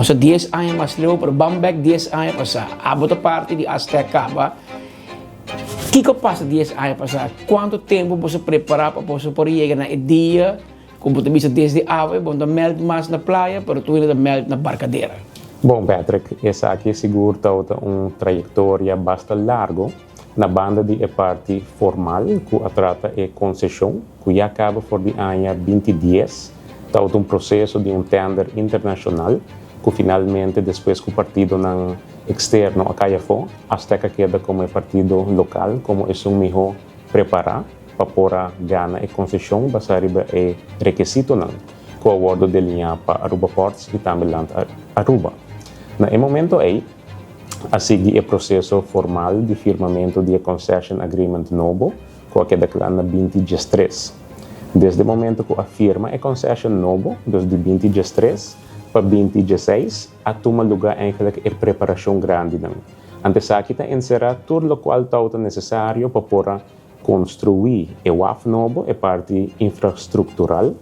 Nos ta 10 aña mas leu, pero ban bèk 10 aña pasá. Abo ta parti di Astec kaba. Kiko a pasa 10 aña pasá? Kuantu tempu bo a prepará pa bo por yega na e dia ku bo bisa desde awe, bo no ta meld mas na Playa, pero tur ta meld na Barcadera? Bon, Patrick, esaki sigur ta un trayektoria basta largu na banda di parti formal ku a trata e konseshon, ku ya a kaba for di aña 2010, ta un proseso di un tender internashonal ku finalmente, despues ku partidonan eksterno a kai afó, Astec a keda komo partido lokal, komo esun mihó prepará pa por a gana e konseshon basá riba e rekisitonan ku a wòrdu delineá pa Aruba Ports i tambe Land Aruba. Na e momento ei, a sigui e proseso formal di firmamentu di concession agreement nobo, ku a keda kla na 2013. Desde e momento ku a firma e concession nobo, desde 2013 pa 2016, a tuma lugá eigenlijk e preparashon grandi nan. Anto esaki ta enserá tur loke ta nesesario pa por konstruí e waf nobo, e parti infrastruktural,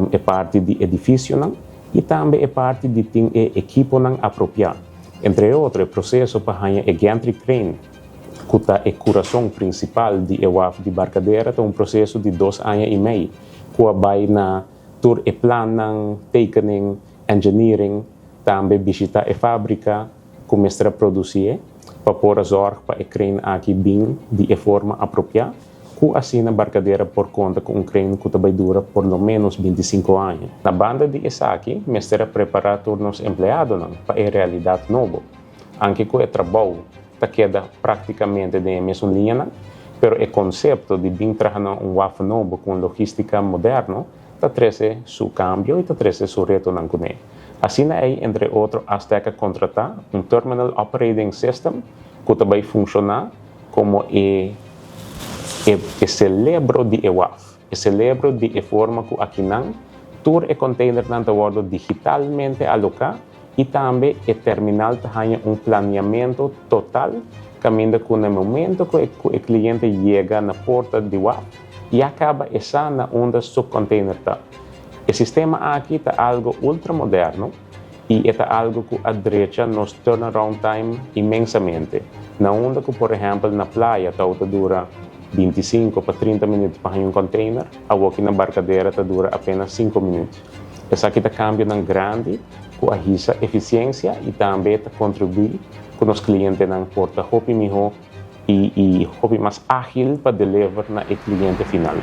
e parti di edifisionan, i tambe e parti di tin e ekiponan apropiá. Entre otro, e proseso pa e gantry crane, ku ta e kurason prinsipal di e waf di Barcadera, ta un proseso di 2 aña i mei, ku a bai na tur e planning, tekening, engineering, tambe bishitá e fábrika, kuminsá produsí, pa por zorg pa e crane aki bin di forma apropiá, ku asina Barcadera por konta ku un crane ku ta bai dura por lo ménos 25 aña. Na banda di esaki, mester a prepará tur nos empleadonan pa e realidat nobo. Aunke ku e trabou ta keda práktikamente den e mesun liña, pero e konsepto di bin traha un waf nobo ku logístika moderno, ta trese su kambio i ta trese su retonan kuné. Asina ei, entre otro, Astec a kontratá un Terminal Operating System ku ta bai funshoná komo e serebro di e waf, e serebro di e forma ku akinan tur e containernan ta wòrdu digitalmente aloká i tambe e terminal ta un planeamentu total kaminda ku na momento ku e kliente yega na porta di waf ya kaba e sa na unda su container ta. E sistema aki ta algu ultra moderno i ta algu ku a drecha nos turnaround time inmensamente. Na unda ku, por ehèmpel, na Playa ta dura 25 pa 30 minüt pa un container, aki na Barcadera ta dura apenas 5 minüt. Esaki ta kambionan grandi ku a hisa efisiensia i tambe ta kontribuí ku nos klientenan por ta hopi mihó i hopi mas ágil pa deliver na e kliente final.